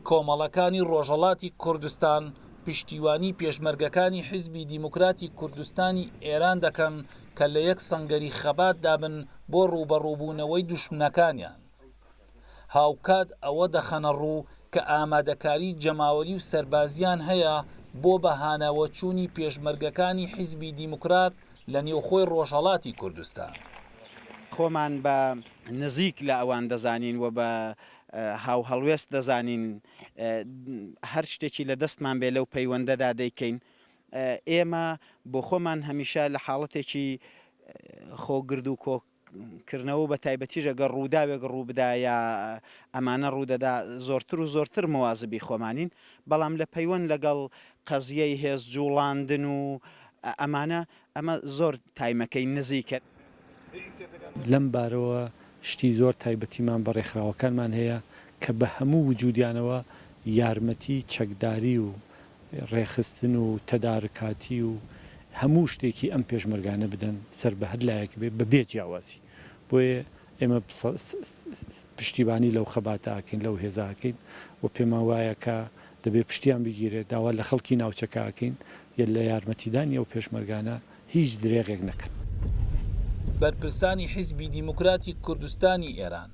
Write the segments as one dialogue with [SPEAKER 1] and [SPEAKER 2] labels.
[SPEAKER 1] کۆمەڵەکانی ڕۆژهەڵاتی کوردستان پشتیوانی پێشمەرگەکانی حیزبی دیموکراتی کوردستانی ئێران دەکەن کە لە یەک سەنگەری خەباتدا بن بۆ ڕووبەڕووبوونەوەی دوشمنەکانیان. هاوکات ئەوە دەخەنەڕوو کە ئامادەکاری جەماوەری و سەربازییان هەیە بۆ بە هاناوەچوونی پێشمەرگەکانی حیزبی دیموکرات لە نێوخۆی ڕۆژهەڵاتی کوردستان.
[SPEAKER 2] خۆمان بە نزیک لە ئەوان دەزانین و بە هاوهەڵوێست دەزانین، هەر شتێکی لە دەستمان بێ لەو پەیوەندەدا دەیکەین. ئێمە بۆخۆمان هەمیشە لە حاڵەتێکی خۆ گرد و کۆ کردنەوە و بەتایبەتیش ئەگەر ڕووداوێک ڕووبدا یا ئەمانە ڕوودەدا زۆرتر و زۆرتر موازبی خۆمانین، بەڵام لە پەیوەند لەگەڵ قەزیەی هێز جوڵاندن و ئەمانە ئەمە زۆر تایمەکەی نزیکە.
[SPEAKER 3] لەم بارەوە شتی زۆر تایبەتیمان بە ڕێکخراوەکانمان هەیە کە بە هەموو وجودیانەوە یارمەتی چەکداری و ڕێکخستن و تەدارکاتی و هەموو شتێکی ئەم پێشمەرگانە بدەن سەر بە هەر لایەک بێ بە بێ جیاوازی. بۆیە ئێمە پشتیوانی لەو خەباتە ئەکەین، لەو هێزە ئەکەین و پێمان وایە کە دەبێ پشتیان بگیرێت، داوا لە خەڵکی ناوچەکە ئەکەین لە یارمەتیدانی ئەو پێشمەرگانە هیچ درێغێک نەکەن.
[SPEAKER 1] بەرپرسانی حیزبی دیموکراتی کوردستانی ئێران،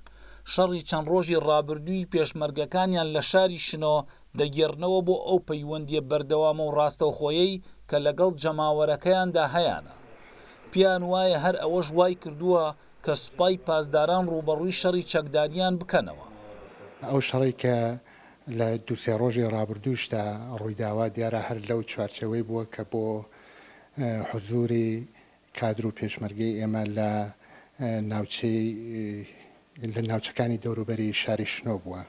[SPEAKER 1] شەڕی چەند ڕۆژی ڕابردووی پێشمەرگەکانیان لە شاری شنۆ دەگێڕنەوە بۆ ئەو پەیوەندییە بەردەوامە و ڕاستەوخۆیەی کە لەگەڵ جەماوەرەکەیاندا هەیانە. پێیان وایە هەر ئەوەش وای کردووە کە سوپای پاسداران ڕووبەڕووی شەڕی چەکداریان بکەنەوە.
[SPEAKER 4] ئەو شەڕەی کە لە دوو سێ ڕۆژی ڕابردووشدا ڕوویداوە دیارە هەر لەو چوارچێوەی بووە کە بۆ حزووری کادر و پێشمەرگەی ئێمە لە ناوچەی لە ناوچەکانی دەوروبەری شاری شنۆ بووە.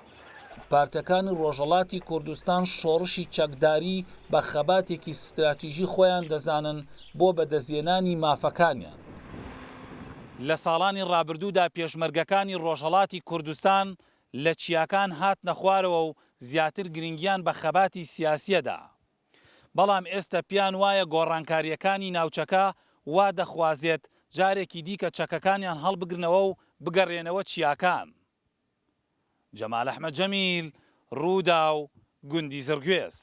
[SPEAKER 1] پارتەکانی ڕۆژهەڵاتی کوردستان شۆڕشی چەکداری بە خەباتێکی ستراتیژی خۆیان دەزانن بۆ بەدەستهێنانی مافەکانیان. لە ساڵانی ڕابردوودا پێشمەرگەکانی ڕۆژهەڵاتی کوردستان لە چیاکان هاتنە خوارەوە و زیاتر گرنگیان بە خەباتی سیاسیە دا. بەڵام ئێستە پێیان وایە گۆڕانکارییەکانی ناوچەکە وا دەخوازێت جارێکی دیکە چەکەکانیان هەڵبگرنەوە و بگەڕێنەوە چیاکان. جەمال ئەحمەد جەمیل، رووداو، گوندی زڕگوێز.